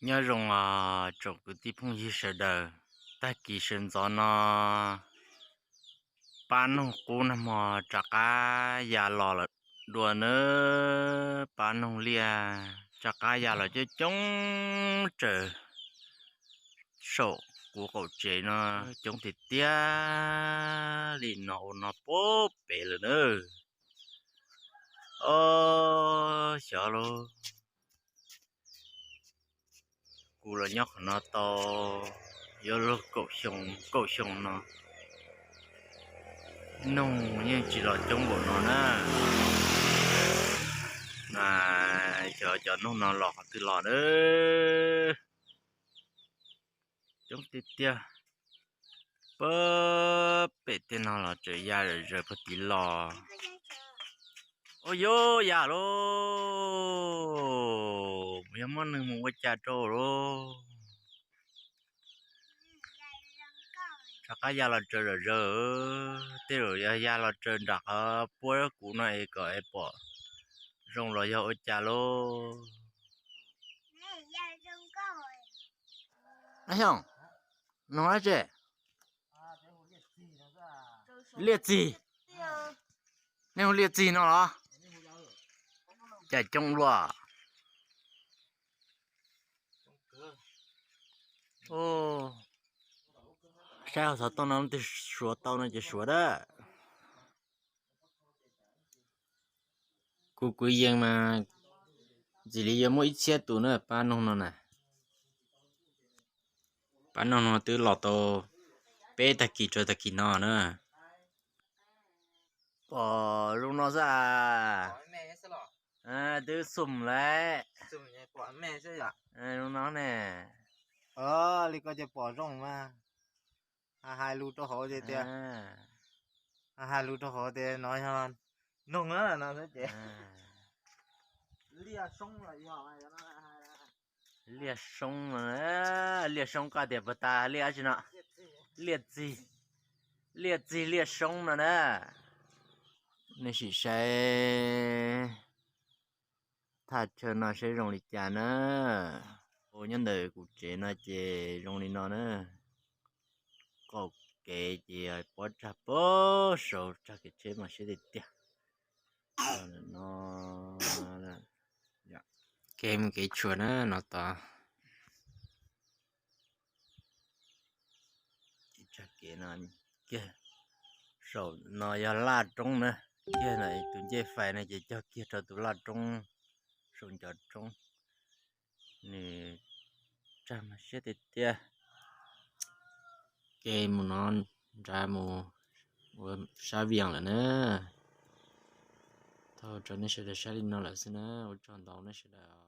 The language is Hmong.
Nyob zoo os tsoom kwv tij phooj ywg sawv daws, tag kis sawv ntxov no pab noog qub nag hmo rov qab ya los lawm dua nawb. Pab noog liaj rov qab ya los coob coob raws saum kuv qaum tsev no, coob tiag tiag li no ua no puag pem lawm nawb. Os, xyov lauj, kuv los nyob qhov no tau yuav luag kaum xyoo, kaum xyoo no, noog yeej tsis los coob npaum no na. Mas xyov cov noog no los qhov twg los na. Coob tiag tiag. Puag pem tej no los tseem ya zom zaws puag tid los. Ua yuav ya lauj, yog muaj neeg mus ua cas rau lauj. Rov qab ya los tsaws zom zaws, tej zaum yog ya los tsaws nram qhov puab kuv no es kom es pom zoo los yog ua cas lauj. Xyooj, noog dab tsi? Liaj txig. Nej hu liaj txig no los? Cas coob luaj. Saib xov tooj no leej twg suav tau no ces suav dab. Kuv kwv yees mas ntxim li yuav muaj ib txhiab tus na pab noog no na. Pab noog no twb los tau peb tag kis rau tag kis no na. Pom zoo no xwb. Twb xum lawm. Zoo no ne. Li ko ces pom zoo mas. Hais lus rau hauv ces tias, hais lus rau hauv tias no yog noog no xwb ces. Liaj soob no, liaj soob koj tias puas tas liaj dab tsi no? Liaj txig, liaj txig liaj soob no na. Nej sim saib thaj chaw no saib zoo li cas na. Ua nyob ntawm kuv tsev no ces zoo li no na. Qaum kev ces pob tsag puag saud, tsag kev tsheb mas siab tiag tiag. No, kev mus kev tshuam na no tod. Tsag kev no kiag, saum no yog laj roob na, kiag ntawm tus ncej fais no ces cog kiag rau tus laj roob, saum ncov roob. Nws tsag mas siab tiag tiag. Kev mus no nrad mus ua sab Vias lawm na. Thov ua rau nej sawv daws saib li no lawm xwb na, ua tsaug ntau nej sawv daws.